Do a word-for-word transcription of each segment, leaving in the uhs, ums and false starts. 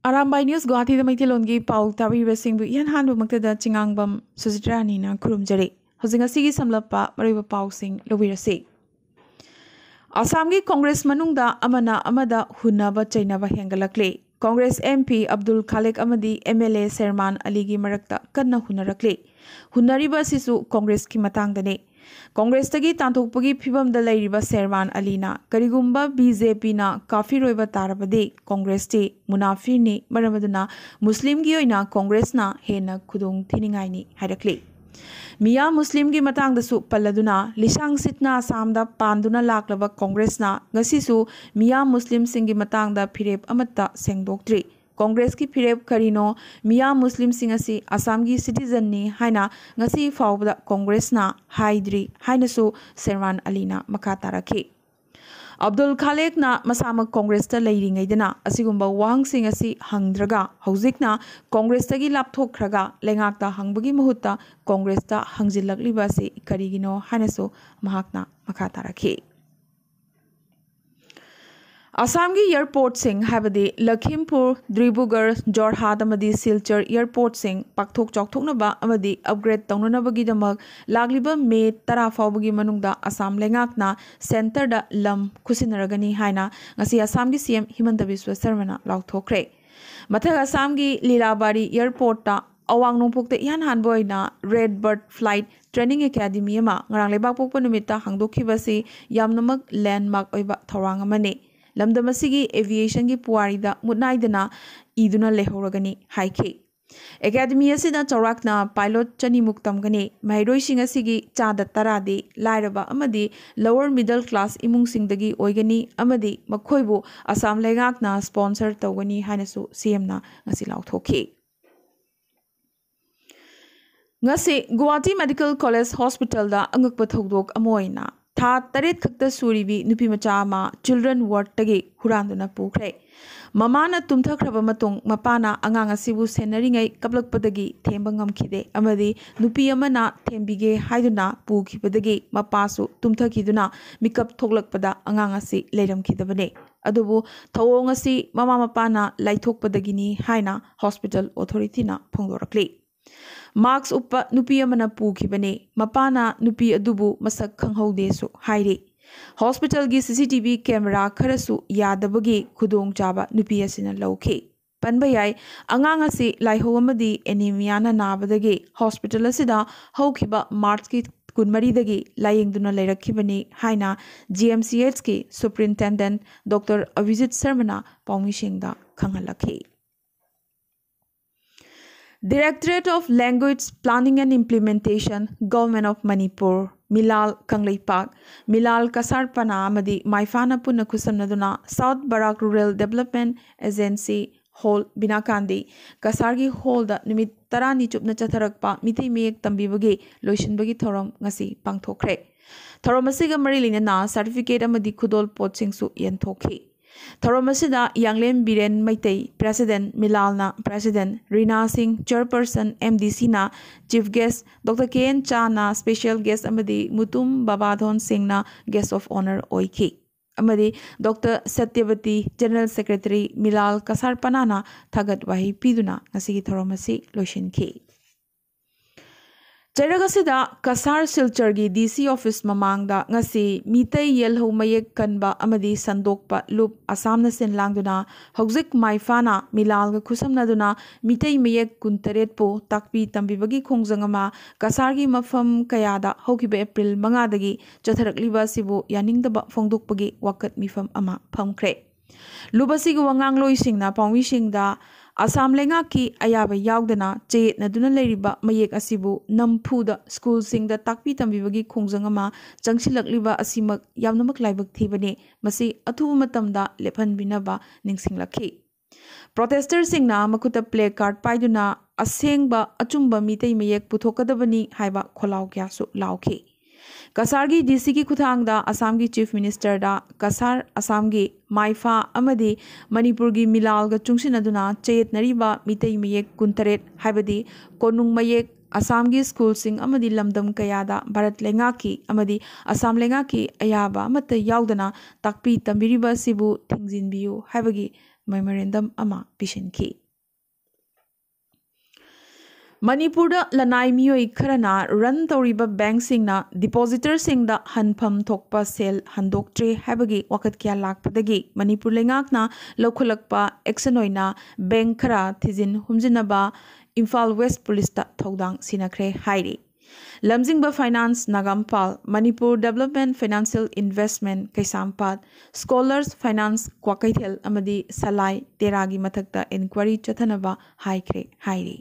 Arambai news ꯒꯨꯋꯥꯍꯥꯇꯤꯗ ꯃꯩꯇꯩꯂꯣꯟꯒꯤ ꯄꯥꯎ ꯇꯥꯕꯤꯔꯤꯕꯁꯤꯡꯕꯨ ꯏꯍꯥꯟ ꯍꯥꯟꯕꯃꯛꯇꯗ ꯆꯤꯉꯥꯡꯕꯝ ꯁꯨꯖꯤꯇ꯭ꯔꯥꯅꯤꯅ ꯈꯨꯔꯨꯝꯖꯔꯤ꯫ ꯍꯧꯖꯤꯛ ꯉꯁꯤꯒꯤ ꯁꯝꯂꯞꯄ ꯃꯔꯨꯑꯣꯏꯕ ꯄꯥꯎꯁꯤꯡ ꯂꯧꯕꯤꯔꯁꯤ꯫ ꯑꯁꯥꯝꯒꯤ ꯀꯣꯡꯒ꯭ꯔꯦꯁ ꯃꯅꯨꯡꯗ ꯑꯃꯅ ꯑꯃꯗ ꯍꯨꯟꯅꯕ ꯆꯩꯅꯕ ꯍꯦꯟꯒꯠꯂꯛꯂꯤ꯫ ꯀꯣꯡꯒ꯭ꯔꯦꯁ MP ꯑꯕꯗꯨꯜ ꯈꯥꯂꯦꯛ ꯑꯃꯗꯤ MLA ꯁꯦꯔꯃꯥꯟ ꯑꯂꯤꯒꯤ ꯃꯔꯛꯇ ꯀꯟꯅ ꯍꯨꯟꯅꯔꯛꯂꯤ꯫ ꯍꯨꯟꯅꯔꯤꯕ ꯑꯁꯤꯁꯨ ꯀꯣꯡꯒ꯭ꯔꯦꯁꯀꯤ ꯃꯇꯥꯡꯗꯅꯤ꯫ ꯀꯣꯡꯒ꯭ꯔꯦꯁꯇꯒꯤ ꯇꯥꯟꯊꯣꯛꯄꯒꯤ ꯐꯤꯚꯝꯗ ꯂꯩꯔꯤꯕ ꯁꯦꯔꯃꯥꯟ ꯑꯂꯤꯅ, "ꯀꯔꯤꯒꯨꯝꯕ BJPꯅ ꯀꯥꯐꯤꯔ ꯑꯣꯏꯕ ꯇꯥꯔꯕꯗꯤ ꯀꯣꯡꯒ꯭ꯔꯦꯁꯇꯤ ꯃꯨꯅꯥꯐꯤꯔꯅꯤ, ꯃꯔꯝ ꯑꯗꯨꯅ ꯃꯨꯁꯂꯤꯝꯒꯤ ꯑꯣꯏꯅ ꯀꯣꯡꯒ꯭ꯔꯦꯁꯅ ꯍꯦꯟꯅ ꯈꯨꯗꯣꯡ ꯊꯤꯅꯤꯡꯉꯥꯏꯅꯤ" ꯍꯥꯏꯔꯛꯂꯤ꯫ ꯃꯤꯌꯥ ꯃꯨꯁꯂꯤꯝꯒꯤ ꯃꯇꯥꯡꯗꯁꯨ ꯄꯜꯂꯗꯨꯅ, ꯂꯤꯁꯥꯡ ꯁꯤꯠꯅ ꯑꯁꯥꯝꯗ ꯄꯥꯟꯗꯨꯅ ꯂꯥꯛꯂꯕ ꯀꯣꯡꯒ꯭ꯔꯦꯁꯅ ꯉꯁꯤꯁꯨ ꯃꯤꯌꯥ ꯃꯨꯁꯂꯤꯝꯁꯤꯡꯒꯤ ꯃꯇꯥꯡꯗ ꯐꯤꯔꯦꯞ ꯑꯃꯠꯇ ꯁꯦꯡꯗꯣꯛꯇ꯭ꯔꯤ꯫ ꯀꯣꯡꯒ꯭ꯔꯦꯁꯀꯤ ꯐꯤꯔꯦꯞ ꯀꯔꯤꯅꯣ? ꯃꯤꯌꯥ ꯃꯨꯁꯂꯤꯝꯁꯤꯡ ꯑꯁꯤ ꯑꯁꯥꯝꯒꯤ citizenꯅꯤ ꯍꯥꯏꯅ ꯉꯁꯤ ꯐꯥꯎꯕꯗ ꯀꯣꯡꯒ꯭ꯔꯦꯁꯅ ꯍꯥꯏꯗ꯭ꯔꯤ ꯍꯥꯏꯅꯁꯨ ꯁꯦꯔꯃꯥꯟ ꯑꯂꯤꯅ ꯃꯈꯥ ꯇꯥꯔꯛꯈꯤ꯫ ꯑꯕꯗꯨꯜ ꯈꯥꯂꯦꯛꯅ ꯃꯁꯥꯃꯛ ꯀꯣꯡꯒ꯭ꯔꯦꯁꯇ ꯂꯩꯔꯤꯉꯩꯗꯅ ꯑꯁꯤꯒꯨꯝꯕ ꯋꯥꯍꯪꯁꯤꯡ ꯑꯁꯤ ꯍꯪꯗ꯭ꯔꯒ, ꯍꯧꯖꯤꯛꯅ ꯀꯣꯡꯒ꯭ꯔꯦꯁꯇꯒꯤ ꯂꯥꯞꯊꯣꯛꯈ꯭ꯔꯒ ꯂꯩꯉꯥꯛꯇ ꯍꯪꯕꯒꯤ ꯃꯍꯨꯠꯇ ꯀꯣꯡꯒ꯭ꯔꯦꯁꯇ ꯍꯪꯖꯤꯜꯂꯛꯂꯤꯕ ꯑꯁꯤ ꯀꯔꯤꯒꯤꯅꯣ ꯍꯥꯏꯅꯁꯨ ꯃꯍꯥꯛꯅ ꯃꯈꯥ ꯇꯥꯔꯛꯈꯤ꯫ ꯑꯁꯥꯝꯒꯤ airportꯁꯤꯡ, ꯍꯥꯏꯕꯗꯤ ꯂꯈꯤꯝꯄꯨꯔ, ꯗꯤꯕ꯭ꯔꯨꯒꯔ, ꯖꯣꯔꯍꯥꯠ ꯑꯃꯗꯤ ꯁꯤꯜꯆꯔ airportꯁꯤꯡ ꯄꯥꯛꯊꯣꯛ ꯆꯥꯎꯊꯣꯛꯅꯕ ꯑꯃꯗꯤ upgrade ꯇꯧꯅꯅꯕꯒꯤꯗꯃꯛ ꯂꯥꯛꯂꯤꯕ ꯃꯦ ꯇꯔꯥ ꯐꯥꯎꯕꯒꯤ ꯃꯅꯨꯡꯗ ꯑꯁꯥꯝ ꯂꯩꯉꯥꯛꯅ centreꯗ ꯂꯝ ꯈꯨꯠꯁꯤꯟꯅꯔꯒꯅꯤ ꯍꯥꯏꯅ ꯉꯁꯤ ꯑꯁꯥꯝꯒꯤ CM ꯍꯤꯃꯟꯇ ꯕꯤꯁ꯭ꯋ ꯁꯔꯃꯅ ꯂꯥꯎꯊꯣꯛꯈ꯭ꯔꯦ꯫ ꯃꯊꯛ ꯑꯁꯥꯝꯒꯤ ꯂꯤꯂꯥꯕꯥꯔꯤ airportꯇ ꯑꯋꯥꯡ ꯅꯣꯡꯄꯣꯛꯇ ꯏꯍꯥꯟ ꯍꯥꯟꯕ ꯑꯣꯏꯅ Red Bird Flight Training Academy ꯑꯃ ꯉꯔꯥꯡ ꯂꯩꯕꯥꯛꯄꯣꯛꯄ ꯅꯨꯃꯤꯠꯇ ꯍꯥꯡꯗꯣꯛꯈꯤꯕ ꯑꯁꯤ ꯌꯥꯝꯅꯃꯛ landmark ꯑꯣꯏꯕ ꯊꯧꯔꯥꯡ ꯑꯃꯅꯤ꯫ ꯂꯝꯗꯝ ꯑꯁꯤꯒꯤ aviationꯒꯤ ꯄꯨꯋꯥꯔꯤꯗ ꯃꯨꯠꯅꯥꯏꯗꯅ ꯏꯗꯨꯅ ꯂꯩꯍꯧꯔꯒꯅꯤ ꯍꯥꯏꯈꯤ꯫ Academy ꯑꯁꯤꯗ ꯆꯥꯎꯔꯥꯛꯅ pilot ꯆꯅꯤꯃꯨꯛ ꯇꯝꯒꯅꯤ꯫ ꯃꯍꯩꯔꯣꯏꯁꯤꯡ ꯑꯁꯤꯒꯤ ꯆꯥꯗ ꯇꯔꯥꯗꯤ ꯂꯥꯏꯔꯕ ꯑꯃꯗꯤ lower middle class ꯏꯃꯨꯡꯁꯤꯡꯗꯒꯤ ꯑꯣꯏꯒꯅꯤ ꯑꯃꯗꯤ ꯃꯈꯣꯏꯕꯨ ꯑꯁꯥꯝ ꯂꯩꯉꯥꯛꯅ sponsor ꯇꯧꯒꯅꯤ ꯍꯥꯏꯅꯁꯨ CMꯅ ꯉꯁꯤ ꯂꯥꯎꯊꯣꯛꯈꯤ꯫ ꯉꯁꯤ ꯒꯨꯋꯥꯍꯥꯇꯤ Medical College Hospitalꯗ ꯑꯉꯛꯄ ꯊꯧꯗꯣꯛ ꯑꯃ ꯑꯣꯏꯅ ꯊꯥ ꯇꯔꯦꯠ ꯈꯛꯇ ꯁꯨꯔꯤꯕꯤ ꯅꯨꯄꯤ ꯃꯆꯥ ꯑꯃ ꯆꯤꯜꯗ꯭ꯔꯟ ꯋꯥꯔꯗꯇꯒꯤ ꯍꯨꯔꯥꯟꯗꯨꯅ ꯄꯨꯈ꯭ꯔꯦ꯫ ꯃꯃꯥꯅ ꯇꯨꯝꯊꯈ꯭ꯔꯕ ꯃꯇꯨꯡ ꯃꯄꯥꯅ ꯑꯉꯥꯡ ꯑꯁꯤꯕꯨ ꯁꯦꯟꯅꯔꯤꯉꯩ ꯀꯞꯂꯛꯄꯗꯒꯤ ꯊꯦꯝꯕ ꯉꯝꯈꯤꯗꯦ ꯑꯃꯗꯤ ꯅꯨꯄꯤ ꯑꯃꯅ ꯊꯦꯝꯕꯤꯒꯦ ꯍꯥꯏꯗꯨꯅ ꯄꯨꯈꯤꯕꯗꯒꯤ ꯃꯄꯥꯁꯨ ꯇꯨꯝꯊꯈꯤꯗꯨꯅ ꯃꯤꯀꯞ ꯊꯣꯛꯂꯛꯄꯗ ꯑꯉꯥꯡ ꯑꯁꯤ ꯂꯩꯔꯝꯈꯤꯗꯕꯅꯤ꯫ ꯑꯗꯨꯕꯨ ꯊꯧꯑꯣꯡ ꯑꯁꯤ ꯃꯃꯥ ꯃꯄꯥꯅ ꯂꯥꯏꯊꯣꯛꯄꯗꯒꯤꯅꯤ ꯍꯥꯏꯅ ꯍꯣꯁꯄꯤꯇꯥꯜ ꯑꯣꯊꯣꯔꯤꯇꯤꯅ ꯐꯣꯡꯗꯣꯔꯛꯂꯤ꯫ ꯃꯥꯛꯁ ꯎꯞꯄ ꯅꯨꯄꯤ ꯑꯃꯅ ꯄꯨꯈꯤꯕꯅꯤ꯫ ꯃꯄꯥꯅ ꯅꯨꯄꯤ ꯑꯗꯨꯕꯨ ꯃꯁꯛ ꯈꯪꯍꯧꯗꯦꯁꯨ ꯍꯥꯏꯔꯤ꯫ ꯍꯣꯁꯄꯤꯇꯥꯜꯒꯤ ꯁꯤ ꯁꯤ ꯇꯤ ꯚꯤ ꯀꯦꯃꯦꯔꯥ ꯈꯔꯁꯨ ꯌꯥꯗꯕꯒꯤ ꯈꯨꯗꯣꯡꯆꯥꯕ ꯅꯨꯄꯤ ꯑꯁꯤꯅ ꯂꯧꯈꯤ꯫ ꯄꯟꯕ ꯌꯥꯏ, ꯑꯉꯥꯡ ꯑꯁꯤ ꯂꯥꯏꯍꯧ ꯑꯃꯗꯤ ꯑꯦꯅꯤꯃꯤꯌꯥꯅ ꯅꯥꯕꯗꯒꯤ ꯍꯣꯁꯄꯤꯇꯥꯜ ꯑꯁꯤꯗ ꯍꯧꯈꯤꯕ ꯃꯥꯔꯆꯀꯤ ꯀꯨꯟꯃꯔꯤꯗꯒꯤ ꯂꯥꯌꯦꯡꯗꯨꯅ ꯂꯩꯔꯛꯈꯤꯕꯅꯤ ꯍꯥꯏꯅ ꯖꯤ ꯑꯦꯝ ꯁꯤ ꯑꯦꯆꯀꯤ ꯁꯨꯄ꯭ꯔꯤꯟꯇꯦꯟꯗꯦꯟꯠ ꯗꯣꯛꯇꯔ ꯑꯚꯤꯖꯤꯠ ꯁꯔꯃꯅ ꯄꯥꯎꯃꯤꯁꯤꯡꯗ ꯈꯪꯍꯜꯂꯛꯈꯤ꯫ Directorate of Language Planning and Implementation, Government of Manipur, ꯃꯤꯂꯥꯜ ꯀꯪꯂꯩꯄꯥꯛ, ꯃꯤꯂꯥꯜ ꯀꯁꯥꯔ ꯄꯅꯥ ꯑꯃꯗꯤ ꯃꯥꯏꯐꯥꯅ ꯄꯨꯟꯅ ꯈꯨꯠꯁꯝꯅꯗꯨꯅ ꯁꯥꯎꯠ ꯕꯔꯥꯛ ꯔꯨꯔꯦꯜ ꯗꯦꯕꯂꯞꯃꯦꯟꯠ ꯑꯦꯖꯦꯟꯁꯤ ꯍꯣꯜ, ꯕꯤꯅꯥꯀꯥꯟꯗꯤ ꯀꯁꯥꯔꯒꯤ ꯍꯣꯜꯗ ꯅꯨꯃꯤꯠ ꯇꯔꯥꯅꯤ ꯆꯨꯞꯅ ꯆꯠꯊꯔꯛꯄ ꯃꯤꯇꯩ ꯃꯌꯦꯛ ꯇꯝꯕꯤꯕꯒꯤ ꯂꯣꯏꯁꯤꯟꯕꯒꯤ ꯊꯧꯔꯝ ꯉꯁꯤ ꯄꯥꯡꯊꯣꯛꯈ꯭ꯔꯦ꯫ ꯊꯧꯔꯝ ꯑꯁꯤꯒ ꯃꯔꯤ ꯂꯩꯅꯅ ꯁꯥꯔꯇꯤꯐꯤꯀꯦꯠ ꯑꯃꯗꯤ ꯈꯨꯗꯣꯜ ꯄꯣꯠꯁꯤꯡꯁꯨ ꯌꯦꯟꯊꯣꯛꯈꯤ꯫ ꯊꯧꯔꯝ ꯑꯁꯤꯗ ꯌꯥꯡꯂꯦꯟ ꯕꯤꯔꯦꯟ ꯃꯩꯇꯩ, ꯄ꯭ꯔꯦꯁꯤꯗꯦꯟꯠ, ꯃꯤꯂꯥꯜꯅ president, Rina Singh chairperson, M D ꯁꯤꯅ chief guest, doctor K N ꯆꯥꯅ ꯁ꯭ꯄꯦꯁꯤꯌꯦꯜ ꯒꯦꯁ꯭ꯠ ꯑꯃꯗꯤ ꯃꯨꯇꯨꯝ ꯕꯕꯥꯙꯣꯟ ꯁꯤꯡꯅ ꯒꯦꯁ꯭ꯠ ꯑꯣꯐ ꯑꯣꯅꯔ ꯑꯣꯏꯈꯤ꯫ ꯑꯃꯗꯤ ꯗꯣꯛꯇꯔ ꯁꯇ꯭ꯌꯕꯇꯤ, ꯖꯦꯅꯔꯦꯜ ꯁꯦꯀ꯭ꯔꯦꯇꯔꯤ, ꯃꯤꯂꯥꯜ ꯀꯁꯥꯔ ꯄꯅꯥꯅ ꯊꯥꯒꯠ ꯋꯥꯍꯩ ꯄꯤꯗꯨꯅ ꯉꯁꯤꯒꯤ ꯊꯧꯔꯝ ꯑꯁꯤ ꯂꯣꯏꯁꯤꯟꯈꯤ꯫ ꯆꯩꯔꯛ ꯑꯁꯤꯗ ꯀꯁꯥꯔ ꯁꯤꯜꯆꯔꯒꯤ ꯗꯤ ꯁꯤ ꯑꯣꯐꯤꯁ ꯃꯃꯥꯡꯗ ꯉꯁꯤ ꯃꯤꯇꯩ ꯌꯦꯜꯍꯧ ꯃꯌꯦꯛ ꯀꯟꯕ ꯑꯃꯗꯤ ꯁꯟꯗꯣꯛꯄ ꯂꯨꯞ ꯑꯁꯥꯝꯅ ꯁꯤꯟ ꯂꯥꯡꯗꯨꯅ ꯍꯧꯖꯤꯛ ꯃꯥꯏꯐꯥꯅ ꯃꯤꯂꯥꯜꯒ ꯈꯨꯠꯁꯝꯅꯗꯨꯅ ꯃꯤꯇꯩ ꯃꯌꯦꯛ ꯀꯨꯟꯇꯔꯦꯠꯄꯨ ꯇꯥꯛꯄꯤ ꯇꯝꯕꯤꯕꯒꯤ ꯈꯣꯡꯖꯪ ꯑꯃ ꯀꯁꯥꯔꯒꯤ ꯃꯐꯝ ꯀꯌꯥꯗ ꯍꯧꯈꯤꯕ ꯑꯦꯄ꯭ꯔꯤꯜ ꯃꯉꯥꯗꯒꯤ ꯆꯠꯊꯔꯛꯂꯤꯕ ꯑꯁꯤꯕꯨ ꯌꯥꯅꯤꯡꯗꯕ ꯐꯣꯡꯗꯣꯛꯄꯒꯤ ꯋꯥꯀꯠ ꯃꯤꯐꯝ ꯑꯃ ꯐꯝꯈ꯭ꯔꯦ꯫ ꯂꯨꯞ ꯑꯁꯤꯒꯤ ꯋꯥꯉꯥꯡꯂꯣꯏꯁꯤꯡꯅ ꯄꯥꯎꯃꯤꯁꯤꯡꯗ ꯑꯁꯥꯝ ꯂꯩꯉꯥꯛꯀꯤ ꯑꯌꯥꯕ ꯌꯥꯎꯗꯅ ꯆꯌꯦꯠꯅꯗꯨꯅ ꯂꯩꯔꯤꯕ ꯃꯌꯦꯛ ꯑꯁꯤꯕꯨ ꯅꯝꯐꯨꯗ ꯁ꯭ꯀꯨꯜꯁꯤꯡꯗ ꯇꯥꯛꯄꯤ ꯇꯝꯕꯤꯕꯒꯤ ꯈꯣꯡꯖꯪ ꯑꯃ ꯆꯪꯁꯤꯜꯂꯛꯂꯤꯕ ꯑꯁꯤꯃꯛ ꯌꯥꯝꯅꯃꯛ ꯂꯥꯏꯕꯛ ꯊꯤꯕꯅꯤ꯫ ꯃꯁꯤ ꯑꯊꯨꯕ ꯃꯇꯝꯗ ꯂꯦꯞꯍꯟꯕꯤꯅꯕ ꯅꯤꯡꯁꯤꯡꯂꯛꯈꯤ꯫ ꯄ꯭ꯔꯣꯇꯦꯁꯇꯔꯁꯤꯡꯅ ꯃꯈꯨꯠꯇ ꯄ꯭ꯂꯦ ꯀꯥꯔꯗ ꯄꯥꯏꯗꯨꯅ ꯑꯁꯦꯡꯕ ꯑꯆꯨꯝꯕ ꯃꯤꯇꯩ ꯃꯌꯦꯛ ꯄꯨꯊꯣꯛꯀꯗꯕꯅꯤ ꯍꯥꯏꯕ ꯈꯣꯜꯂꯥꯎ ꯀꯌꯥꯁꯨ ꯂꯥꯎꯈꯤ꯫ ꯀꯁꯥꯔꯒꯤ ꯗꯤ ꯁꯤꯒꯤ ꯈꯨꯠꯊꯥꯡꯗ ꯑꯁꯥꯝꯒꯤ ꯆꯤꯐ ꯃꯤꯅꯤꯁꯇꯔꯗ ꯀꯁꯥꯔ, ꯑꯁꯥꯝꯒꯤ ꯃꯥꯏꯐꯥ ꯑꯃꯗꯤ ꯃꯅꯤꯄꯨꯔꯒꯤ ꯃꯤꯂꯥꯜꯒ ꯆꯨꯡꯁꯤꯟꯅꯗꯨꯅ ꯆꯌꯦꯠꯅꯔꯤꯕ ꯃꯤꯇꯩ ꯃꯌꯦꯛ ꯀꯨꯟꯇꯔꯦꯠ, ꯍꯥꯏꯕꯗꯤ ꯀꯣꯅꯨꯡ ꯃꯌꯦꯛ, ꯑꯁꯥꯝꯒꯤ ꯁ꯭ꯀꯨꯜꯁꯤꯡ ꯑꯃꯗꯤ ꯂꯝꯗꯝ ꯀꯌꯥꯗ ꯚꯥꯔꯠ ꯂꯩꯉꯥꯛꯀꯤ ꯑꯃꯗꯤ ꯑꯁꯥꯝ ꯂꯩꯉꯥꯛꯀꯤ ꯑꯌꯥꯕ ꯑꯃꯠꯇ ꯌꯥꯎꯗꯅ ꯇꯥꯛꯄꯤ ꯇꯝꯕꯤꯔꯤꯕ ꯑꯁꯤꯕꯨ ꯊꯤꯡꯖꯤꯟꯕꯤꯌꯨ ꯍꯥꯏꯕꯒꯤ ꯃꯦꯃꯣꯔꯦꯟꯗꯝ ꯑꯃ ꯄꯤꯁꯤꯟꯈꯤ꯫ ꯃꯅꯤꯄꯨꯔꯗ ꯂꯅꯥꯏ ꯃꯤꯑꯣꯏ ꯈꯔꯅ ꯔꯟ ꯇꯧꯔꯤꯕ ꯕꯦꯡꯛꯁꯤꯡꯅ ꯗꯤꯄꯣꯖꯤꯇꯔꯁꯤꯡꯗ ꯍꯟꯐꯝ ꯊꯣꯛꯄ ꯁꯦꯜ ꯍꯟꯗꯣꯛꯇ꯭ꯔꯦ ꯍꯥꯏꯕꯒꯤ ꯋꯥꯀꯠ ꯀꯌꯥ ꯂꯥꯛꯄꯗꯒꯤ ꯃꯅꯤꯄꯨꯔ ꯂꯩꯉꯥꯛꯅ ꯂꯧꯈꯠꯂꯛꯄ ꯑꯦꯛꯁꯟ ꯑꯣꯏꯅ ꯕꯦꯡꯛ ꯈꯔ ꯊꯤꯖꯤꯟ ꯍꯨꯝꯖꯤꯟꯅꯕ ꯏꯝꯐꯥꯜ ꯋꯦꯁ ꯄꯨꯂꯤꯁꯇ ꯊꯧꯗꯥꯡ ꯁꯤꯟꯅꯈ꯭ꯔꯦ ꯍꯥꯏꯔꯤ꯫ ꯂꯝꯖꯤꯡꯕ ꯐꯥꯏꯅꯥꯟꯁ ꯅꯥꯒꯥꯝꯄꯥꯜ, ꯃꯅꯤꯄꯨꯔ ꯗꯦꯕꯂꯞꯃꯦꯟ ꯐꯥꯏꯅꯥꯟꯁꯤꯌꯦꯜ ꯏꯟꯚꯦꯁ꯭ꯠꯃꯦꯟꯠ ꯀꯩꯁꯥꯝꯄꯥꯠ, ꯁ꯭ꯀꯣꯂꯔꯁ ꯐꯥꯏꯅꯥꯟꯁ ꯀ꯭ꯋꯥꯀꯩꯊꯦꯜ ꯑꯃꯗꯤ ꯁꯂꯥꯏ ꯇꯦꯔꯥꯒꯤ ꯃꯊꯛꯇ ꯏꯟꯀ꯭ꯋꯥꯏꯔꯤ ꯆꯠꯊꯅꯕ ꯍꯥꯏꯈ꯭ꯔꯦ ꯍꯥꯏꯔꯤ꯫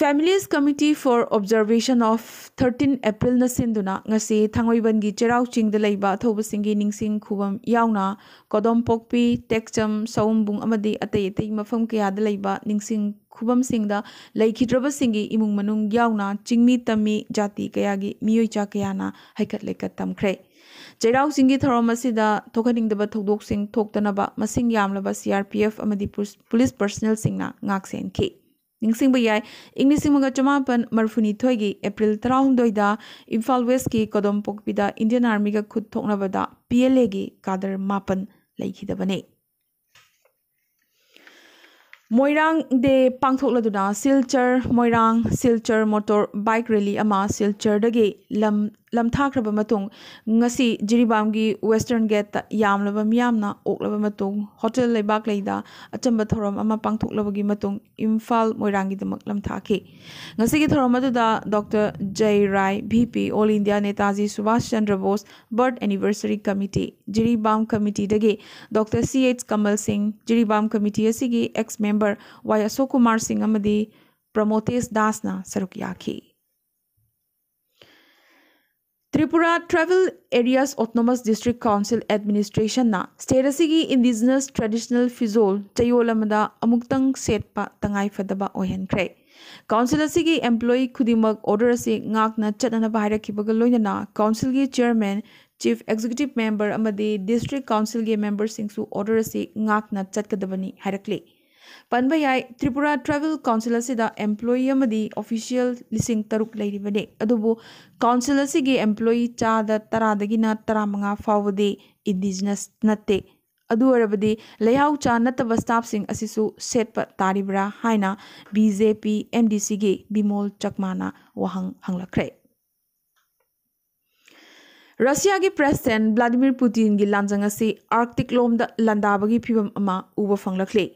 Families Committee for Observation of thirteen Aprilꯅ ꯁꯤꯟꯗꯨꯅ ꯉꯁꯤ ꯊꯥꯡꯃꯩꯕꯟꯒꯤ ꯆꯩꯔꯥꯎ ꯆꯤꯡꯗ ꯂꯩꯕ ꯑꯊꯧꯕꯁꯤꯡꯒꯤ ꯅꯤꯡꯁꯤꯡ ꯈꯨꯕꯝ ꯌꯥꯎꯅ ꯀꯣꯗꯣꯝꯄꯣꯛꯄꯤ, ꯇꯦꯛꯆꯝ, ꯁꯑꯣꯝꯕꯨꯡ ꯑꯃꯗꯤ ꯑꯇꯩ ꯑꯇꯩ ꯃꯐꯝ ꯀꯌꯥꯗ ꯂꯩꯕ ꯅꯤꯡꯁꯤꯡ ꯈꯨꯕꯝꯁꯤꯡꯗ ꯂꯩꯈꯤꯗ꯭ꯔꯕꯁꯤꯡꯒꯤ ꯏꯃꯨꯡ ꯃꯅꯨꯡ ꯌꯥꯎꯅ ꯆꯤꯡꯃꯤ ꯇꯝꯃꯤ ꯖꯥꯇꯤ ꯀꯌꯥꯒꯤ ꯃꯤꯑꯣꯏ ꯆꯥ ꯀꯌꯥꯅ ꯍꯩꯀꯠ ꯂꯩꯀꯠ ꯇꯝꯈ꯭ꯔꯦ꯫ ꯆꯩꯔꯥꯎ ꯆꯤꯡꯒꯤ ꯊꯧꯔꯝ ꯑꯁꯤꯗ ꯊꯣꯛꯍꯟꯅꯤꯡꯗꯕ ꯊꯧꯗꯣꯛꯁꯤꯡ ꯊꯣꯛꯇꯅꯕ ꯃꯁꯤꯡ ꯌꯥꯝꯂꯕ ꯁꯤ ꯑꯥꯔ ꯄꯤ ꯑꯦꯐ ꯑꯃꯗꯤ ꯄꯨꯁ-, ꯄꯨꯂꯤꯁ ꯄꯔꯁꯅꯦꯜꯁꯤꯡꯅ ꯉꯥꯛ ꯁꯦꯟꯈꯤ꯫ ꯅꯤꯡꯁꯤꯡꯕ ꯌꯥꯏ, ꯏꯪ ꯂꯤꯁꯤꯡ ꯑꯃꯒ ꯆꯃꯥꯄꯟ ꯃꯔꯤꯐꯨꯅꯤꯊꯣꯏꯒꯤ ꯑꯦꯄ꯭ꯔꯤꯜ ꯇꯔꯥꯍꯨꯝꯗꯣꯏꯗ ꯏꯝꯐꯥꯜ ꯋꯦꯁꯀꯤ ꯀꯣꯗꯣꯝꯄꯣꯛꯄꯤꯗ ꯏꯟꯗꯤꯌꯟ ꯑꯥꯔꯃꯤꯒ ꯈꯨꯠ ꯊꯣꯛꯅꯕꯗ ꯄꯤ ꯑꯦꯜ ꯑꯦꯒꯤ ꯀꯥꯗꯔ ꯃꯥꯄꯟ ꯂꯩꯈꯤꯗꯕꯅꯤ꯫ ꯃꯣꯏꯔꯥꯡ ꯗꯦ ꯄꯥꯡꯊꯣꯛꯂꯗꯨꯅ ꯁꯤꯜꯆꯔ ꯃꯣꯏꯔꯥꯡ ꯁꯤꯜꯆꯔ ꯃꯣꯇꯣꯔ ꯕꯥꯏꯛ ꯔꯦꯂꯤ ꯑꯃ ꯁꯤꯜꯆꯔꯗꯒꯤ ꯂꯝ, ꯂꯝꯊꯥꯈ꯭ꯔꯕ ꯃꯇꯨꯡ ꯉꯁꯤ ꯖꯤꯔꯤꯕꯥꯝꯒꯤ ꯋꯦꯁꯇꯔꯟ ꯒꯦꯠꯇ ꯌꯥꯝꯂꯕ ꯃꯤꯌꯥꯝꯅ ꯑꯣꯛꯂꯕ ꯃꯇꯨꯡ ꯍꯣꯇꯦꯜ ꯂꯩꯕꯥꯛ ꯂꯩꯗ ꯑꯆꯝꯕ ꯊꯧꯔꯝ ꯑꯃ ꯄꯥꯡꯊꯣꯛꯂꯕꯒꯤ ꯃꯇꯨꯡ ꯏꯝꯐꯥꯜ ꯃꯣꯏꯔꯥꯡꯒꯤꯗꯃꯛ ꯂꯝꯊꯥꯈꯤ꯫ ꯉꯁꯤꯒꯤ ꯊꯧꯔꯝ ꯑꯗꯨꯗ doctor Jai Rai, V P, all India Netaji Subhas Chandra Bose birth anniversary committee, ꯖꯤꯔꯤꯕꯥꯝ ꯀꯃꯤꯇꯤꯗꯒꯤ doctor C H Kamal Singh, ꯖꯤꯔꯤꯕꯥꯝ ꯀꯃꯤꯇꯤ ꯑꯁꯤꯒꯤ ex member Y Ashok Kumar Singh ꯑꯃꯗꯤ ꯄ꯭ꯔꯃꯣꯇꯦꯁ ꯗꯥꯁꯅ ꯁꯔꯨꯛ ꯌꯥꯈꯤ꯫ Tripura tribal areas autonomous district council ꯑꯦꯗꯃꯤꯅꯤꯁꯇ꯭ꯔꯦꯁꯟꯅ ꯁ꯭ꯇꯦꯠ ꯑꯁꯤꯒꯤ ꯏꯟꯗꯤꯖꯤꯅꯁ ꯇ꯭ꯔꯦꯗꯤꯁꯅꯦꯜ ꯐꯤꯖꯣꯜ ꯆꯌꯣꯜ ꯑꯃꯗ ꯑꯃꯨꯛꯇꯪ ꯁꯦꯠꯄ ꯇꯉꯥꯏꯐꯗꯕ ꯑꯣꯏꯍꯟꯈ꯭ꯔꯦ꯫ ꯀꯥꯎꯟꯁꯤꯜ ꯑꯁꯤꯒꯤ ꯑꯦꯝꯄ꯭ꯂꯣꯌꯤ ꯈꯨꯗꯤꯡꯃꯛ ꯑꯣꯔꯗꯔ ꯑꯁꯤ ꯉꯥꯛꯅ ꯆꯠꯅꯅꯕ ꯍꯥꯏꯔꯛꯈꯤꯕꯒ ꯂꯣꯏꯅꯅ ꯀꯥꯎꯟꯁꯤꯜꯒꯤ ꯆꯤꯌꯔꯃꯦꯟ, ꯆꯤꯐ ꯑꯦꯛꯖꯤꯀ꯭ꯌꯨꯇꯤꯚ ꯃꯦꯝꯕꯔ ꯑꯃꯗꯤ ꯗꯤꯁꯇ꯭ꯔꯤꯛ ꯀꯥꯎꯟꯁꯤꯜꯒꯤ ꯃꯦꯝꯕꯔꯁꯤꯡꯁꯨ ꯑꯣꯔꯗꯔ ꯑꯁꯤ ꯉꯥꯛꯅ ꯆꯠꯀꯗꯕꯅꯤ ꯍꯥꯏꯔꯛꯂꯤ꯫ ꯄꯟꯕ ꯌꯥꯏ, ꯇ꯭ꯔꯤꯄꯨꯔꯥ ꯇ꯭ꯔꯥꯏꯕꯦꯜ ꯀꯥꯎꯟꯁꯤꯜ ꯑꯁꯤꯗ ꯑꯦꯝꯄ꯭ꯂꯣꯌꯤ ꯑꯃꯗꯤ ꯑꯣꯐꯤꯁꯤꯌꯦꯜ ꯂꯤꯁꯤꯡ ꯇꯔꯨꯛ ꯂꯩꯔꯤꯕꯅꯤ꯫ ꯑꯗꯨꯕꯨ ꯀꯥꯎꯟꯁꯤꯜ ꯑꯁꯤꯒꯤ ꯑꯦꯝꯄ꯭ꯂꯣꯌꯤ ꯆꯥꯗ ꯇꯔꯥꯗꯒꯤꯅ ꯇꯔꯥꯃꯉꯥ ꯐꯥꯎꯕꯗꯤ ꯏꯟꯗꯤꯖꯤꯅꯁ ꯅꯠꯇꯦ꯫ ꯑꯗꯨ ꯑꯣꯏꯔꯕꯗꯤ ꯂꯩꯍꯥꯎ ꯆꯥ ꯅꯠꯇꯕ ꯁ꯭ꯇꯥꯐꯁꯤꯡ ꯑꯁꯤꯁꯨ ꯁꯦꯠꯄ ꯇꯥꯔꯤꯕ꯭ꯔꯥ ꯍꯥꯏꯅ B J P M D ꯁꯤꯒꯤ ꯕꯤꯃꯣꯜ ꯆꯛꯃꯥꯅ ꯋꯥꯍꯪ ꯍꯪꯂꯛꯈ꯭ꯔꯦ꯫ ꯔꯁꯤꯌꯥꯒꯤ ꯄ꯭ꯔꯦꯁꯤꯗꯦꯟ ꯚ꯭ꯂꯥꯗꯤꯃꯤꯔ ꯄꯨꯇꯤꯟꯒꯤ ꯂꯥꯟꯖꯪ ꯑꯁꯤ ꯑꯥꯔꯛꯇꯤꯛ ꯂꯣꯝꯗ ꯂꯥꯟꯗꯥꯕꯒꯤ ꯐꯤꯚꯝ ꯑꯃ ꯎꯕ ꯐꯪꯂꯛꯂꯤ꯫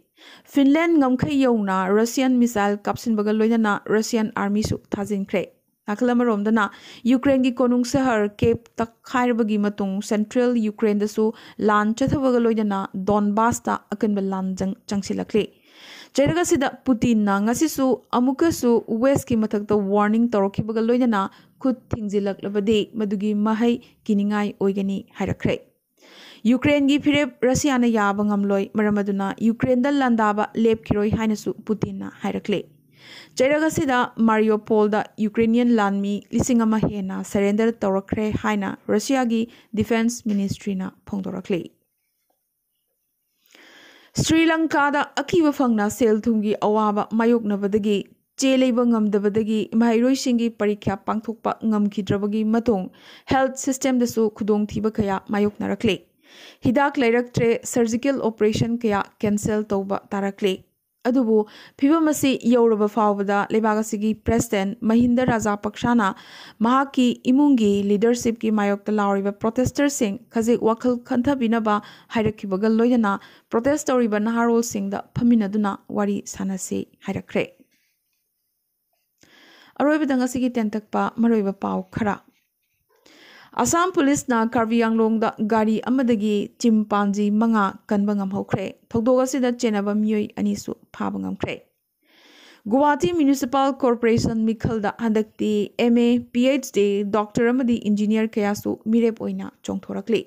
ꯐꯤꯟꯂꯦꯟ ꯉꯝꯈꯩ ꯌꯧꯅ ꯔꯁꯤꯌꯥꯟ ꯃꯤꯁꯥꯏꯜ ꯀꯥꯞꯁꯤꯟꯕꯒ ꯂꯣꯏꯅꯅ ꯔꯁꯤꯌꯥꯟ ꯑꯥꯔꯃꯤꯁꯨ ꯊꯥꯖꯤꯟꯈ꯭ꯔꯦ꯫ ꯅꯥꯀꯜ ꯑꯃꯔꯣꯝꯗꯅ ꯌꯨꯀ꯭ꯔꯦꯟꯒꯤ ꯀꯣꯅꯨꯡ ꯁꯍꯔ ꯀꯦꯞ ꯇꯛꯈꯥꯏꯔꯕꯒꯤ ꯃꯇꯨꯡ ꯁꯦꯟꯇ꯭ꯔꯦꯜ ꯌꯨꯀ꯭ꯔꯦꯟꯗꯁꯨ ꯂꯥꯟ ꯆꯠꯊꯕꯒ ꯂꯣꯏꯅꯅ ꯗꯣꯟꯕꯥꯁꯇ ꯑꯀꯟꯕ ꯂꯥꯟꯖꯪ ꯆꯪꯁꯤꯜꯂꯛꯂꯤ꯫ ꯆꯩꯔꯛ ꯑꯁꯤꯗ ꯄꯨꯇꯤꯟꯅ ꯉꯁꯤꯁꯨ ꯑꯃꯨꯛꯀꯁꯨ ꯋꯦꯁꯀꯤ ꯃꯊꯛꯇ ꯋꯥꯔꯅꯤꯡ ꯇꯧꯔꯛꯈꯤꯕꯒ ꯂꯣꯏꯅꯅ ꯈꯨꯠ ꯊꯤꯡꯖꯤꯜꯂꯛꯂꯕꯗꯤ ꯃꯗꯨꯒꯤ ꯃꯍꯩ ꯀꯤꯅꯤꯡꯉꯥꯏ ꯑꯣꯏꯒꯅꯤ ꯍꯥꯏꯔꯛꯈ꯭ꯔꯦ꯫ ꯌꯨꯀ꯭ꯔꯦꯟꯒꯤ ꯐꯤꯔꯦꯞ ꯔꯁꯤꯌꯥꯅ ꯌꯥꯕ ꯉꯝꯂꯣꯏ, ꯃꯔꯝ ꯑꯗꯨꯅ ꯌꯨꯀ꯭ꯔꯦꯟꯗ ꯂꯥꯟꯗꯥꯕ ꯂꯦꯞꯈꯤꯔꯣꯏ ꯍꯥꯏꯅꯁꯨ ꯄꯨꯇꯤꯟꯅ ꯍꯥꯏꯔꯛꯂꯦ꯫ ꯆꯩꯔꯛ ꯑꯁꯤꯗ ꯃꯥꯔꯤꯌꯣꯄꯣꯜꯗ ꯌꯨꯀ꯭ꯔꯦꯅꯤꯌꯟ ꯂꯥꯟꯃꯤ ꯂꯤꯁꯤꯡ ꯑꯃ ꯍꯦꯟꯅ ꯁꯔꯦꯟꯗꯔ ꯇꯧꯔꯛꯈ꯭ꯔꯦ ꯍꯥꯏꯅ ꯔꯁꯤꯌꯥꯒꯤ ꯗꯤꯐꯦꯟꯁ ꯃꯤꯅꯤꯁꯇ꯭ꯔꯤꯅ ꯐꯣꯡꯗꯣꯔꯛꯂꯤ꯫ ꯁ꯭ꯔꯤ ꯂꯪꯀꯥꯗ ꯑꯀꯤꯕ ꯐꯪꯅ ꯁꯦꯜ ꯊꯨꯝꯒꯤ ꯑꯋꯥꯕ ꯃꯥꯌꯣꯛꯅꯕꯗꯒꯤ ꯆꯦ ꯂꯩꯕ ꯉꯝꯗꯕꯗꯒꯤ ꯃꯍꯩꯔꯣꯏꯁꯤꯡꯒꯤ ꯄꯔꯤꯈ꯭ꯌꯥ ꯄꯥꯡꯊꯣꯛꯄ ꯉꯝꯈꯤꯗ꯭ꯔꯕꯒꯤ ꯃꯇꯨꯡ ꯍꯦꯜꯊ ꯁꯤꯁꯇꯦꯝꯗꯁꯨ ꯈꯨꯗꯣꯡꯊꯤꯕ ꯀꯌꯥ ꯃꯥꯌꯣꯛꯅꯔꯛꯂꯤ꯫ ꯍꯤꯗꯥꯛ ꯂꯩꯔꯛꯇ꯭ꯔꯦ, ꯁꯔꯖꯤꯀꯦꯜ ꯑꯣꯄꯔꯦꯁꯟ ꯀꯌꯥ ꯀꯦꯟꯁꯦꯜ ꯇꯧꯕ ꯇꯥꯔꯛꯂꯤ꯫ ꯑꯗꯨꯕꯨ ꯐꯤꯚꯝ ꯑꯁꯤ ꯌꯧꯔꯕ ꯐꯥꯎꯕꯗ ꯂꯩꯕꯥꯛ ꯑꯁꯤꯒꯤ ꯄ꯭ꯔꯦꯁꯤꯗꯦꯟ ꯃꯍꯤꯟꯗ ꯔꯥꯖꯥꯄꯛꯁꯥꯅ ꯃꯍꯥꯛꯀꯤ ꯏꯃꯨꯡꯒꯤ ꯂꯤꯗꯔꯁꯤꯞꯀꯤ ꯃꯥꯌꯣꯛꯇ ꯂꯥꯎꯔꯤꯕ ꯄ꯭ꯔꯣꯇꯦꯁꯇꯔꯁꯤꯡ ꯈꯖꯤꯛ ꯋꯥꯈꯜ ꯈꯟꯊꯕꯤꯅꯕ ꯍꯥꯏꯔꯛꯈꯤꯕꯒ ꯂꯣꯏꯅꯅ ꯄ꯭ꯔꯣꯇꯦꯁ ꯇꯧꯔꯤꯕ ꯅꯍꯥꯔꯣꯜꯁꯤꯡꯗ ꯐꯝꯃꯤꯟꯅꯗꯨꯅ ꯋꯥꯔꯤ ꯁꯥꯟꯅꯁꯤ ꯍꯥꯏꯔꯛꯈ꯭ꯔꯦ꯫ ꯑꯔꯣꯏꯕꯗ ꯉꯁꯤꯒꯤ ꯇꯦꯟꯇꯛꯄ ꯃꯔꯨꯑꯣꯏꯕ ꯄꯥꯎ ꯈꯔ꯫ ꯑꯁꯥꯝ ꯄꯨꯂꯤꯁꯅ ꯀꯥꯔꯕꯤ ꯑꯪꯂꯣꯡꯗ ꯒꯥꯔꯤ ꯑꯃꯗꯒꯤ ꯆꯤꯝꯄꯥꯟꯖꯤ ꯃꯉꯥ ꯀꯟꯕ ꯉꯝꯍꯧꯈ꯭ꯔꯦ꯫ ꯊꯧꯗꯣꯛ ꯑꯁꯤꯗ ꯆꯦꯟꯅꯕ ꯃꯤꯑꯣꯏ ꯑꯅꯤꯁꯨ ꯐꯥꯕ ꯉꯝꯈ꯭ꯔꯦ꯫ ꯒꯨꯋꯥꯍꯥꯇꯤ ꯃ꯭ꯌꯨꯅꯤꯁꯤꯄꯥꯜ ꯀꯣꯔꯄꯣꯔꯦꯁꯟ ꯃꯤꯈꯜꯗ ꯍꯟꯗꯛꯇꯤ M A, P H D, doctor ꯑꯃꯗꯤ ꯏꯟꯖꯤꯅꯤꯌꯔ ꯀꯌꯥꯁꯨ ꯃꯤꯔꯦꯞ ꯑꯣꯏꯅ ꯆꯣꯡꯊꯣꯔꯛꯂꯤ꯫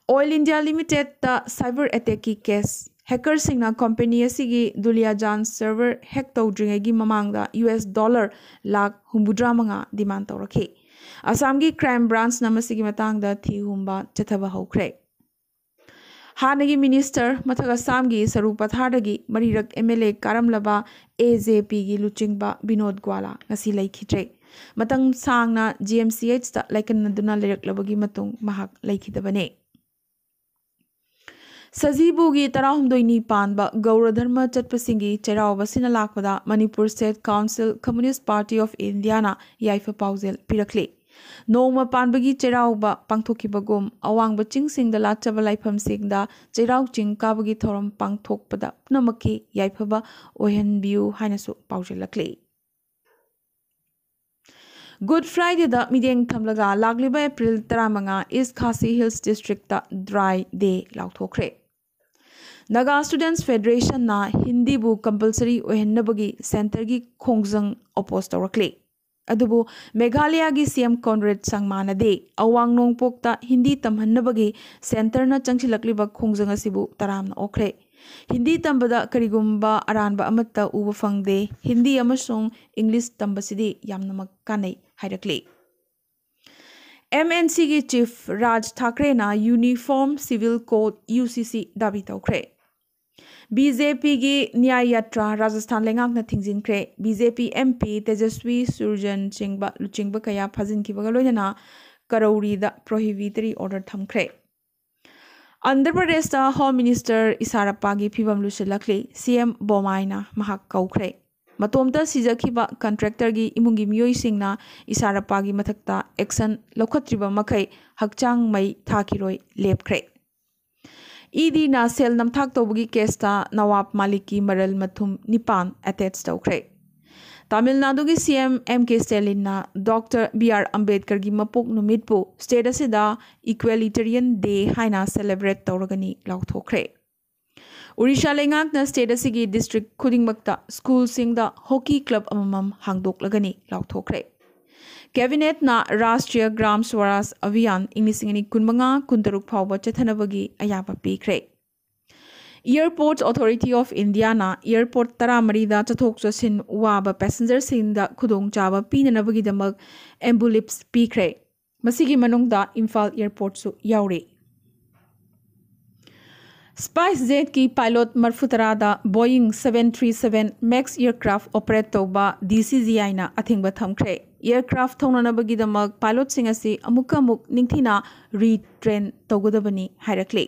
ꯑꯣꯏꯜ ꯏꯟꯗꯤꯌꯥ ꯂꯤꯃꯤꯇꯦꯗꯇ ꯁꯥꯏꯕꯔ ꯑꯦꯇꯦꯛꯀꯤ ꯀꯦꯁ ꯍꯦꯀꯔꯁꯤꯡꯅ ꯀꯝꯄꯦꯅꯤ ꯑꯁꯤꯒꯤ ꯗꯨꯂꯤꯌꯥꯖꯥꯟ ꯁꯔꯚꯔ ꯍꯦꯛ ꯇꯧꯗ꯭ꯔꯤꯉꯩꯒꯤ ꯃꯃꯥꯡꯗ ꯌꯨ ꯑꯦꯁ ꯗꯣꯂꯔ ꯂꯥꯈ ꯍꯨꯝꯐꯨꯇꯔꯥ ꯃꯉꯥ ꯗꯤꯃꯥꯟ ꯇꯧꯔꯛꯈꯤ꯫ ꯑꯁꯥꯝꯒꯤ ꯀ꯭ꯔꯥꯏꯝ ꯕ꯭ꯔꯥꯟꯆꯅ ꯃꯁꯤꯒꯤ ꯃꯇꯥꯡꯗ ꯊꯤ ꯍꯨꯝꯕ ꯆꯠꯊꯕ ꯍꯧꯈ꯭ꯔꯦ꯫ ꯍꯥꯟꯅꯒꯤ ꯃꯤꯅꯤꯁꯇꯔ, ꯃꯊꯛ ꯑꯁꯥꯝꯒꯤ ꯁꯔꯨ ꯄꯊꯥꯔꯗꯒꯤ ꯃꯔꯤꯔꯛ ꯑꯦꯝ ꯑꯦꯜ ꯑꯦ ꯀꯥꯔꯝꯂꯕ ꯑꯦ ꯖꯦ ꯄꯤꯒꯤ ꯂꯨꯆꯤꯡꯕ ꯕꯤꯅꯣꯗ ꯒ꯭ꯋꯥꯂꯥ ꯉꯁꯤ ꯂꯩꯈꯤꯗ꯭ꯔꯦ꯫ ꯃꯇꯝ ꯁꯥꯡꯅ ꯖꯤ ꯑꯦꯝ ꯁꯤ ꯑꯩꯆꯇ ꯂꯥꯏꯀꯠꯅꯗꯨꯅ ꯂꯩꯔꯛꯂꯕꯒꯤ ꯃꯇꯨꯡ ꯃꯍꯥꯛ ꯂꯩꯈꯤꯗꯕꯅꯤ꯫ ꯁꯖꯤꯕꯨꯒꯤ ꯇꯔꯥꯍꯨꯝꯗꯣꯏꯅꯤ ꯄꯥꯟꯕ ꯒꯧꯔ ꯙꯔꯃ ꯆꯠꯄꯁꯤꯡꯒꯤ ꯆꯩꯔꯥꯎꯕ ꯁꯤꯅ ꯂꯥꯛꯄꯗ Manipur state council communist party of ꯏꯟꯗꯤꯌꯥꯅ ꯌꯥꯏꯐ ꯄꯥꯎꯖꯦꯜ ꯄꯤꯔꯛꯂꯤ꯫ ꯅꯣꯡꯃ ꯄꯥꯟꯕꯒꯤ ꯆꯩꯔꯥꯎꯕ ꯄꯥꯡꯊꯣꯛꯈꯤꯕꯒꯨꯝ ꯑꯋꯥꯡꯕ ꯆꯤꯡꯁꯤꯡꯗ ꯂꯥꯠꯆꯕ ꯂꯥꯏꯐꯝꯁꯤꯡꯗ ꯆꯩꯔꯥꯎ ꯆꯤꯡ ꯀꯥꯕꯒꯤ ꯊꯧꯔꯝ ꯄꯥꯡꯊꯣꯛꯄꯗ ꯄꯨꯝꯅꯃꯛꯀꯤ ꯌꯥꯏꯐꯕ ꯑꯣꯏꯍꯟꯕꯤꯌꯨ ꯍꯥꯏꯅꯁꯨ ꯄꯥꯎꯖꯦꯜꯂꯛꯂꯤ꯫ ꯒꯨꯗ ꯐ꯭ꯔꯥꯏꯗꯦꯗ ꯃꯤꯠꯌꯦꯡ ꯊꯝꯂꯒ ꯂꯥꯛꯂꯤꯕ ꯑꯦꯄ꯭ꯔꯤꯜ ꯇꯔꯥꯃꯉꯥ ꯏꯁ ꯈꯥꯁꯤ ꯍꯤꯜꯁ ꯗꯤꯁꯇ꯭ꯔꯤꯛꯇ ꯗ꯭ꯔꯥꯏ ꯗꯦ ꯂꯥꯎꯊꯣꯛꯈ꯭ꯔꯦ꯫ ꯅꯥꯒꯥ ꯁ꯭ꯇꯨꯗꯦꯟꯠꯁ ꯐꯦꯗꯔꯦꯁꯟꯅ ꯍꯤꯟꯗꯤꯕꯨ ꯀꯝꯄꯜꯁꯔꯤ ꯑꯣꯏꯍꯟꯅꯕꯒꯤ ꯁꯦꯟꯇꯔꯒꯤ ꯈꯣꯡꯖꯪ ꯑꯣꯄꯣꯖ ꯇꯧꯔꯛꯂꯤ꯫ ꯑꯗꯨꯕꯨ ꯃꯦꯘꯥꯂꯌꯥꯒꯤ ꯁꯤ ꯑꯦꯝ ꯀꯣꯟꯔꯦꯗ ꯁꯪꯃꯥꯅꯗꯤ ꯑꯋꯥꯡ ꯅꯣꯡꯄꯣꯛꯇ ꯍꯤꯟꯗꯤ ꯇꯝꯍꯟꯅꯕꯒꯤ ꯁꯦꯟꯇꯔꯅ ꯆꯪꯁꯤꯜꯂꯛꯂꯤꯕ ꯈꯣꯡꯖꯪ ꯑꯁꯤꯕꯨ ꯇꯔꯥꯝꯅ ꯑꯣꯛꯈ꯭ꯔꯦ꯫ ꯍꯤꯟꯗꯤ ꯇꯝꯕꯗ ꯀꯔꯤꯒꯨꯝꯕ ꯑꯔꯥꯟꯕ ꯑꯃꯠꯇ ꯎꯕ ꯐꯪꯗꯦ꯫ ꯍꯤꯟꯗꯤ ꯑꯃꯁꯨꯡ ꯏꯪꯂꯤꯁ ꯇꯝꯕꯁꯤꯗꯤ ꯌꯥꯝꯅꯃꯛ ꯀꯥꯟꯅꯩ ꯍꯥꯏꯔꯛꯂꯤ꯫ ꯑꯦꯝ ꯑꯦꯟ ꯁꯤꯒꯤ ꯆꯤꯐ ꯔꯥꯖ ꯊꯥꯀ꯭ꯔꯦꯅ ꯌꯨꯅꯤꯐꯣꯔꯝ ꯁꯤꯚꯤꯜ ꯀꯣꯗ, ꯌꯨ ꯁꯤ ꯁꯤ, ꯗꯥꯕꯤ ꯇꯧꯈ꯭ꯔꯦ꯫ ꯕꯤ ꯖꯦ ꯄꯤꯒꯤ ꯅ꯭ꯌꯥꯌ ꯌꯥꯇ꯭ꯔꯥ ꯔꯥꯖꯁꯊꯥꯟ ꯂꯩꯉꯥꯛꯅ ꯊꯤꯡꯖꯤꯟꯈ꯭ꯔꯦ꯫ B J P M P Tejasvi ꯁꯨꯔꯖꯟ ꯆꯤꯡꯕ ꯂꯨꯆꯤꯡꯕ ꯀꯌꯥ ꯐꯥꯖꯤꯟꯈꯤꯕꯒ ꯂꯣꯏꯅꯅ ꯀꯔꯧꯔꯤꯗ ꯄ꯭ꯔꯣꯍꯤꯕꯤꯇꯔꯤ ꯑꯣꯔꯗꯔ ꯊꯝꯈ꯭ꯔꯦ꯫ ꯑꯟꯙ꯭ꯔ ꯄ꯭ꯔꯗꯦꯁꯇ ꯍꯣꯝ ꯃꯤꯅꯤꯁꯇꯔ ꯏꯁꯥꯔꯞꯄꯥꯒꯤ ꯐꯤꯕꯝ ꯂꯨꯁꯤꯜꯂꯛꯂꯤ꯫ ꯁꯤ ꯑꯦꯝ ꯕꯣꯃꯥꯏꯅ ꯃꯍꯥꯛ ꯀꯧꯈ꯭ꯔꯦ꯫ ꯃꯇꯣꯝꯇ ꯁꯤꯖꯈꯤꯕ ꯀꯟꯇ꯭ꯔꯦꯛꯇꯔꯒꯤ ꯏꯃꯨꯡꯒꯤ ꯃꯤꯑꯣꯏꯁꯤꯡꯅ ꯏꯁꯥꯔꯞꯄꯥꯒꯤ ꯃꯊꯛꯇ ꯑꯦꯛꯁꯟ ꯂꯧꯈꯠꯇ꯭ꯔꯤꯕ ꯃꯈꯩ ꯍꯛꯆꯥꯡ ꯃꯩ ꯊꯥꯈꯤꯔꯣꯏ ꯂꯦꯞꯈ꯭ꯔꯦ꯫ ꯏ ꯗꯤꯅ ꯁꯦꯜ ꯅꯝꯊꯥꯛ ꯇꯧꯕꯒꯤ ꯀꯦꯁꯇ ꯅꯋꯥꯕ ꯃꯥꯂꯤꯛꯀꯤ ꯃꯔꯜ ꯃꯊꯨꯝ ꯅꯤꯄꯥꯟ ꯑꯦꯇꯦꯆ ꯇꯧꯈ꯭ꯔꯦ꯫ ꯇꯥꯃꯤꯜ ꯅꯥꯗꯨꯒꯤ ꯁꯤ ꯑꯦꯝ ꯑꯦꯝ ꯀꯦ ꯁ꯭ꯇꯦꯂꯤꯟꯅ ꯗꯣꯛꯇꯔ ꯕꯤ ꯑꯥꯔ ꯑꯝꯕꯦꯗꯀꯔꯒꯤ ꯃꯄꯣꯛ ꯅꯨꯃꯤꯠꯄꯨ ꯁ꯭ꯇꯦꯠ ꯑꯁꯤꯗ ꯏꯀ꯭ꯋꯦꯂꯤꯇꯦꯔꯤꯌꯟ ꯗꯦ ꯍꯥꯏꯅ ꯁꯦꯂꯦꯕ꯭ꯔꯦꯠ ꯇꯧꯔꯒꯅꯤ ꯂꯥꯎꯊꯣꯛꯈ꯭ꯔꯦ꯫ ꯑꯣꯔꯤꯁꯥ ꯂꯩꯉꯥꯛꯅ ꯁ꯭ꯇꯦꯠ ꯑꯁꯤꯒꯤ ꯗꯤꯁꯇ꯭ꯔꯤꯛ ꯈꯨꯗꯤꯡꯃꯛꯇ ꯁ꯭ꯀꯨꯜꯁꯤꯡꯗ ꯍꯣꯀꯤ ꯀ꯭ꯂꯕ ꯑꯃꯃꯝ ꯍꯥꯡꯗꯣꯛꯂꯒꯅꯤ ꯂꯥꯎꯊꯣꯛꯈ꯭ꯔꯦ꯫ ꯀꯦꯕꯤꯅꯦꯠꯅ ꯔꯥꯁꯇ꯭ꯔꯤꯌ ꯒ꯭ꯔꯥꯝ ꯁ꯭ꯋꯔꯥꯖ ꯑꯚꯤꯌꯥꯟ ꯏꯪ ꯂꯤꯁꯤꯡ ꯑꯅꯤ ꯀꯨꯟꯃꯉꯥ ꯀꯨꯟꯇꯔꯨꯛ ꯐꯥꯎꯕ ꯆꯠꯊꯅꯕꯒꯤ ꯑꯌꯥꯕ ꯄꯤꯈ꯭ꯔꯦ꯫ Airports Authority of Indiaꯅ airport ꯇꯔꯥꯃꯔꯤꯗ ꯆꯠꯊꯣꯛ ꯆꯠꯁꯤꯟ ꯋꯥꯕ passengerꯁꯤꯡꯗ ꯈꯨꯗꯣꯡꯆꯥꯕ ꯄꯤꯅꯅꯕꯒꯤꯗꯃꯛ Ambulips ꯄꯤꯈ꯭ꯔꯦ꯫ ꯃꯁꯤꯒꯤ ꯃꯅꯨꯡꯗ ꯏꯝꯐꯥꯜ airportꯁꯨ ꯌꯥꯎꯔꯤ꯫ SpiceJetꯀꯤ pilot ꯃꯔꯐꯨ ꯇꯔꯥꯗ Boeing seven three seven MAX aircraft operate ꯇꯧꯕ DCGIꯅ ꯑꯊꯤꯡꯕ ꯊꯝꯈ꯭ꯔꯦ꯫ Aircraft ꯊꯧꯅꯅꯕꯒꯤꯗꯃꯛ pilotꯁꯤꯡ ꯑꯁꯤ ꯑꯃꯨꯛꯀ ꯑꯃꯨꯛ ꯅꯤꯡꯊꯤꯅ retrain ꯇꯧꯒꯗꯕꯅꯤ ꯍꯥꯏꯔꯛꯂꯤ꯫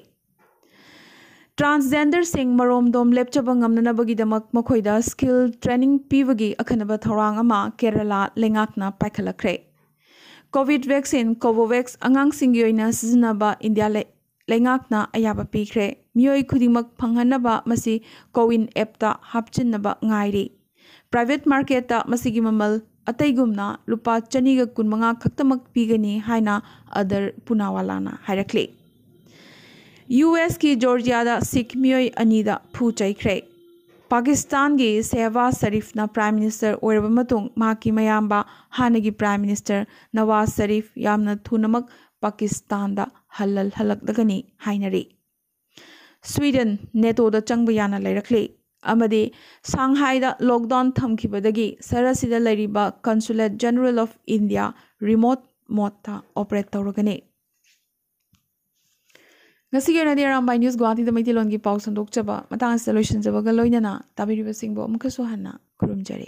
Transgenderꯁꯤꯡ ꯃꯔꯣꯝꯗꯣꯝ ꯂꯦꯞꯆꯕ ꯉꯝꯅꯅꯕꯒꯤꯗꯃꯛ ꯃꯈꯣꯏꯗ skill training ꯄꯤꯕꯒꯤ ꯑꯈꯟꯅꯕ ꯊꯧꯔꯥꯡ ꯑꯃ ꯀꯦꯔꯂꯥ ꯂꯩꯉꯥꯛꯅ ꯄꯥꯏꯈꯠꯂꯛꯈ꯭ꯔꯦ꯫ Covid vaccine Covovax ꯑꯉꯥꯡꯁꯤꯡꯒꯤ ꯑꯣꯏꯅ ꯁꯤꯖꯤꯟꯅꯕ ꯏꯟꯗꯤꯌꯥ ꯂꯩ-, ꯂꯩꯉꯥꯛꯅ ꯑꯌꯥꯕ ꯄꯤꯈ꯭ꯔꯦ꯫ ꯃꯤꯑꯣꯏ ꯈꯨꯗꯤꯡꯃꯛ ꯐꯪꯍꯟꯅꯕ ꯃꯁꯤ CoWIN appꯇ ꯍꯥꯞꯆꯤꯟꯅꯕ ꯉꯥꯏꯔꯤ꯫ Private marketꯇ ꯃꯁꯤꯒꯤ ꯃꯃꯜ ꯑꯇꯩꯒꯨꯝꯅ ꯂꯨꯄꯥ ꯆꯅꯤꯒ ꯀꯨꯟꯃꯉꯥ ꯈꯛꯇꯃꯛ ꯄꯤꯒꯅꯤ ꯍꯥꯏꯅ ꯑꯗꯔ ꯄꯨꯅꯥꯋꯥꯂꯥꯅ ꯍꯥꯏꯔꯛꯂꯤ꯫ USꯀꯤ Georgiaꯗ Sikh ꯃꯤꯑꯣꯏ ꯑꯅꯤꯗ ꯐꯨ ꯆꯩꯈ꯭ꯔꯦ꯫ ꯄꯥꯀꯤꯁꯇꯥꯟꯒꯤ ꯁꯦꯍꯕꯥꯖ ꯁꯔꯤꯐꯅ Prime Minister ꯑꯣꯏꯔꯕ ꯃꯇꯨꯡ ꯃꯍꯥꯛꯀꯤ ꯃꯌꯥꯝꯕ ꯍꯥꯟꯅꯒꯤ Prime Minister ꯅꯋꯥꯖ ꯁꯔꯤꯐ ꯌꯥꯝꯅ ꯊꯨꯅꯃꯛ ꯄꯥꯀꯤꯁꯇꯥꯟꯗ ꯍꯜꯂꯜ-, ꯍꯜꯂꯛꯂꯒꯅꯤ ꯍꯥꯏꯅꯔꯤ꯫ Sweden NATOꯗ ꯆꯪꯕ ꯌꯥꯅ ꯂꯩꯔꯛꯂꯤ ꯑꯃꯗꯤ ꯁꯥꯡꯍꯥꯏꯗ lockdown ꯊꯝꯈꯤꯕꯗꯒꯤ ꯁꯍꯔ ꯑꯁꯤꯗ ꯂꯩꯔꯤꯕ Consulate General of India remote modeꯇ operate ꯇꯧꯔꯒꯅꯤ꯫ ꯉꯁꯤꯒꯤ ꯑꯣꯏꯅꯗꯤ ꯑꯔꯥꯝꯕꯥꯏ ꯅ꯭ꯌꯨꯁ ꯒꯨꯋꯥꯍꯥꯇꯤꯗ ꯃꯩꯇꯩꯂꯣꯟꯒꯤ ꯄꯥꯎ ꯁꯟꯗꯣꯛꯆꯕ ꯃꯇꯥꯡ ꯑꯁꯤꯗ ꯂꯣꯏꯁꯤꯟꯖꯕꯒ ꯂꯣꯏꯅꯅ ꯇꯥꯕꯤꯔꯤꯕꯁꯤꯡꯕꯨ ꯑꯃꯨꯛꯀꯁꯨ ꯍꯟꯅ ꯈꯨꯔꯨꯝꯖꯔꯤ꯫